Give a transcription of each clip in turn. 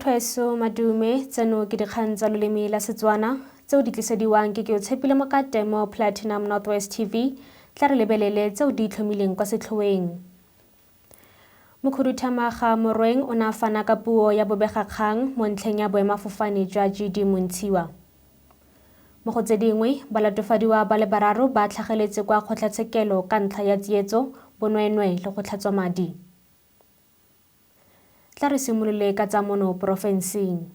Motho madume, tseno ke dikgang tsa loleme la Setswana tseo di tlisediwang ke Keotshepile Mokate mo Platinum Northwest TV. Tla re lebelele tseo di itlhomileng kwa setlhoeng. Mokhuduthamaga Morweng o ne a fana ka puo ya bobegakgang mo ntlheng ya boemafofane jwa GD Montshiwa. Mo go tse dingwe, balatofadiwa ba le bararo ba tlhageletse kwa kgotlatshekelo ka ntlha ya tsietso, bonweenwee le go tlhatswa madi. Tla re simolole ka tsa mono porofenseng.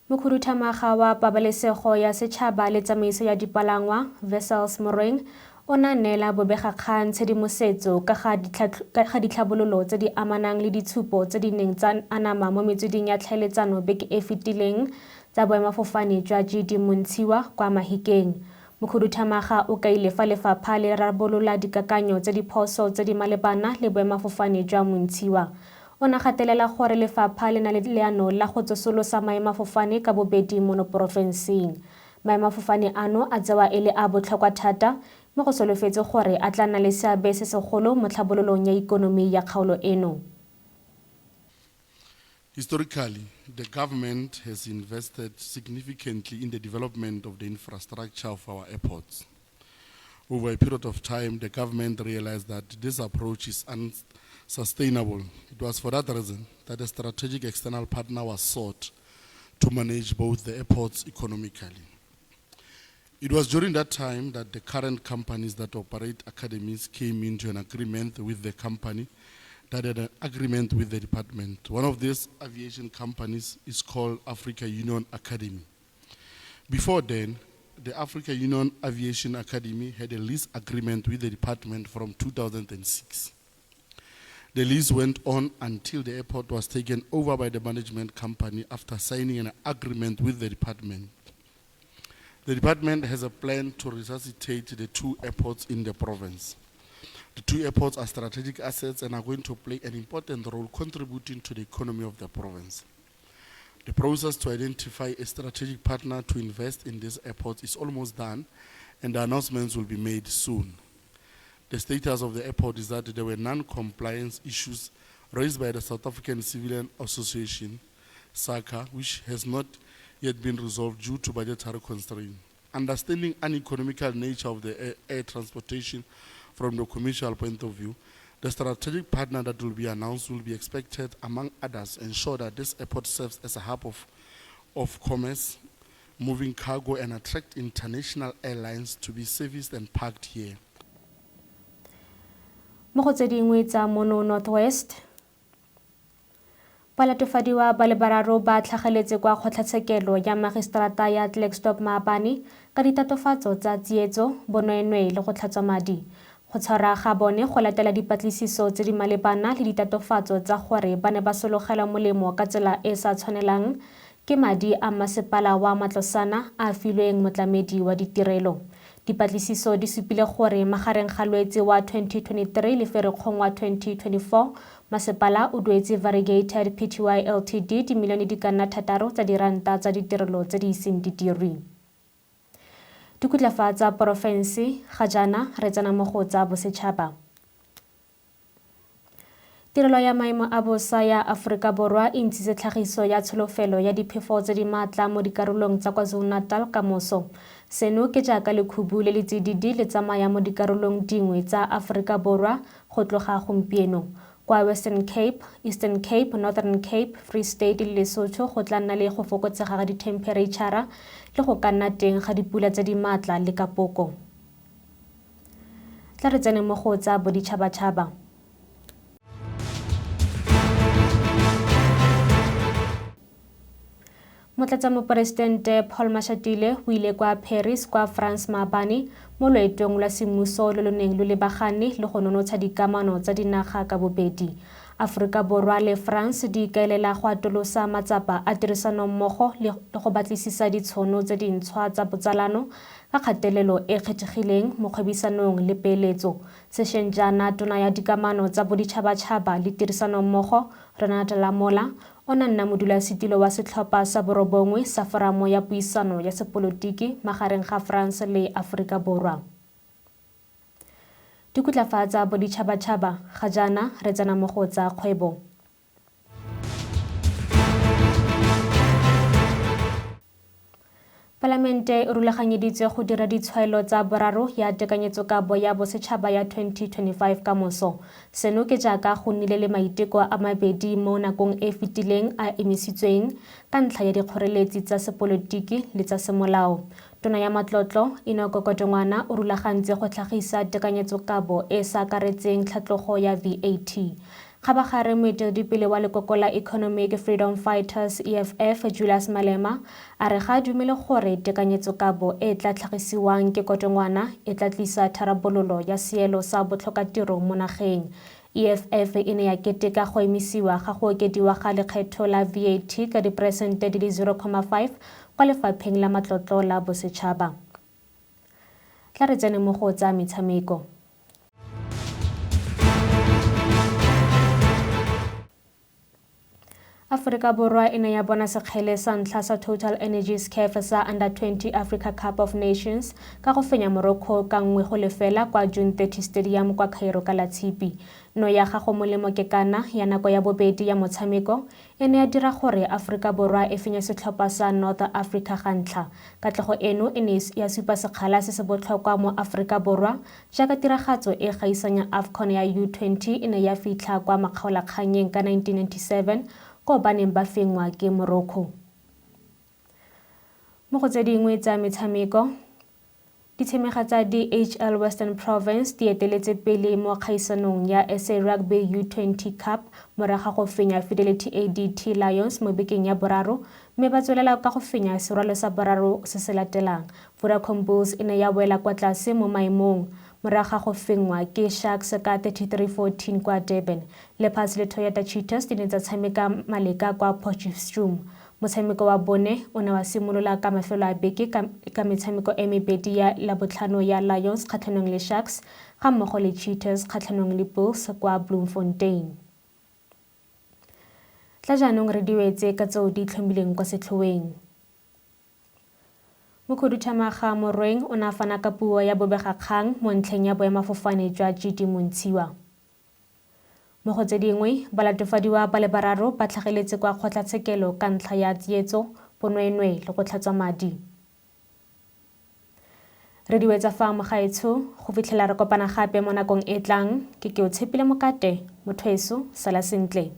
Mokhuduthamaga wa Pabalesego ya Setšhaba le Tsamaiso ya Dipalangwa, Wessels Morweng, o ne a neela bobegakgang tshedimosetso ka ga ditlhabololo tse di amanang le ditshupo tse di neng tsa anama mo metsweding ya tlhaeletsano beke e fetileng tsa boemafofane jwa GD Montshiwa kwa Mahikeng. Mokhuduthamaga o kaile fa lefapha le rarabolola dikakanyo tse di phoso tse di malebana le boemafofane jwa Montshiwa. O ne a gatelela gore lefapha le na le leano la go tsosolosa maemafofane ka bobedi mono porofenseng. Maemafofane ano a tsewa e le a botlhokwa thata mme go solofetswe gore a tla nna le seabe se segolo mo tlhabololong ya ikonomi ya kgaolo eno. Historically, the government has invested significantly in the development of the infrastructure of our airports. Over a period of time, the government realized that this approach is unsustainable. It was for that reason that a strategic external partner was sought to manage both the airports economically. It was during that time that the current companies that operate academies came into an agreement with the company that had an agreement with the department. One of these aviation companies is called Africa Union Academy. Before then, the Africa Union Aviation Academy had a lease agreement with the department from 2006. The lease went on until the airport was taken over by the management company after signing an agreement with the department. The department has a plan to resuscitate the two airports in the province. The two airports are strategic assets and are going to play an important role contributing to the economy of the province. The process to identify a strategic partner to invest in these airports is almost done, and the announcements will be made soon. The status of the airport is that there were non-compliance issues raised by the South African Civilian Association, SACA, which has not yet been resolved due to budgetary constraints. Understanding uneconomical nature of the air transportation from the commercial point of view, the strategic partner that will be announced will be expected, among others, ensure that this airport serves as a hub of commerce, moving cargo and attract international airlines to be serviced and parked here. Mo go tse dingwe tsa mono Northwest, balatofadiwa ba le bararo ba tlhageletse kwa kgotlatshekelo ya magistrata ya Klerksdorp maabane ka ditatofatso tsa tsietso, bonweenwee le go tlhatswa madi. Go tshwarwa ga bone go latela dipatlisiso tse di malebana le ditatofatso tsa gore ba ne ba sologela molemo ka tsela e e sa tshwanelang ke madi a masepala wa Matlosana a filweng motlamedi wa ditirelo. Dipatlisiso di supile gore magareng ga Lwetse wa 2023 le Ferikgong wa 2024, masepala o duetse Variegated Pty Ltd dimilione di ka nna 6 tsa diranta tsa ditirelo tse di iseng di dirwe. Dikutlafa tsa porofense ga jaana re tsena mo go tsa bosetšhaba. Tirelo ya maemo a bosa ya Aforika Borwa e ntshitse tlhagiso ya tsholofelo ya diphefo tse di maatla mo dikarolong tsa KwaZulu-Natal ka moso. Seno ke jaaka lekhubu le le tsididi le tsamaya mo dikarolong dingwe tsa Aforika Borwa go tloga gompieno. Kwa Western Cape, Eastern Cape, Northern Cape, Free State le Lesotho go tla nna le go fokotsega ga dithempereitšhara le go ka nna teng ga dipula tse di maatla le kapoko. Tla re tsene mo go tsa boditšhabatšhaba. Motlatsamoporesidente Paul Mashatile o ile kwa Paris kwa France maabane mo loetong lwa semmuso lo lo neng lo lebagane le go nonotsha dikamano tsa dinaga ka bobedi. Aforika Borwa le France di ikaelela go atolosa matsapa a tirisanommogo le go batlisisa ditshono tse dintšhwa tsa botsalano ka kgatelelo e kgethegileng mo kgwebisanong le peeletso. Sešweng jaana tona ya dikamano tsa boditšhabatšhaba le tirisanommogo Ronald Lamola o ne a nna modulasetilo wa setlhopha sa borobongwe sa foramo ya puisano ya sepolotiki magareng ga France le Aforika Borwa. Dikutlafa tsa boditšhabatšhaba ga jaana re tsena mo go tsa kgwebo. Palamente e rulaganyeditswe go dira ditshwaelo tsa boraro ya tekanyetsokabo ya bosetšhaba ya 2025 ka moso. Seno ke jaaka go nnile le maiteko a mabedi mo nakong e e fetileng a emisitsweng ka ntlha ya dikgoreletsi tsa sepolotiki le tsa semolao. Tona ya Matlotlo, Enoch Godongwana o rulagantse go tlhagisa tekanyetsokabo e e sa akaretseng tlhatlogo ya VAT. Kgabagare moeteledipele wa lekoko la Economic Freedom Fighters, EFF, Julius Malema a re ga a dumele gore tekanyetsokabo e e tla tlhagisiwang ke Godongwana e tla tlisa tharabololo ya seelo sa botlhokatiro mo nageng. EFF e ne ya keteka go emisiwa ga go okediwa ga lekgetho la VAT ka diperesente di le 0,5 kwa Lefapheng la Matlotlo la Bosetšhaba. Tla re tsene mo go tsa metshameko. Aforika Borwa e ne ya bona sekgele sa ntlha sa Total Energies CAF sa Under 20 Africa Cup of Nations ka go fenya Morocco ka 1-0 kwa June 30 Stadium kwa Cairo ka Latshipi. No ya gago molemo kekana ya nako ya bobedi ya motshameko e ne ya dira gore Aforika Borwa e fenye setlhopha sa North Africa ga ntlha. Katlego eno e ne ya supa sekgala se se botlhokwa mo Aforika Borwa jaaka tiragatso e gaisang ya AFCON ya U20 e ne ya fitlha kwa makgaolakgannyeng ka 1997 koo ba neng ba fenngwa ke Morocco. Mo go tse dingwe tsa metshameko, Ditshemega tsa DHL Western Province di eteletse pele mo kgaisanong ya SA Rugby U20 Cup morago ga go fenya Fidelity ADT Lions mo bekeng ya boraro mme ba tswelela ka go fenya serwalo sa boraro se se latelang. Vodacom Bulls e ne ya wela kwa tlase mo maemong morago ga go fenngwa ke Sharks ka 33-14 kwa Durban. Leopards le Toyota Cheetahs di ne tsa tshameka maleka kwa Potchefstroom. Motshameko wa bone o ne wa simolola ka mafelo a beke ka, ka metshameko e mebedi ya Labotlhano ya Lions kgatlhanong le Sharks ga mmogo le Cheetahs kgatlhanong le Bulls kwa Bloemfontein. Tla jaanong re di wetse ka tseo di tlhomilweng kwa setlhoeng. Mokhuduthamaga Morweng o ne a fana ka puo ya bobegakgang mo ntlheng ya boemafofane jwa GD Montshiwa. Mo go tse dingwe, balatofadiwa ba le bararo ba tlhageletse kwa kgotlatshekelo ka ntlha ya tsietso, bonweenwee le go tlhatswa madi. Re di wetsa fa mogaetsho, go fitlhela re kopana gape mo nakong e tlang, ke Keotshepile Mokate, motho weso, sala sentle.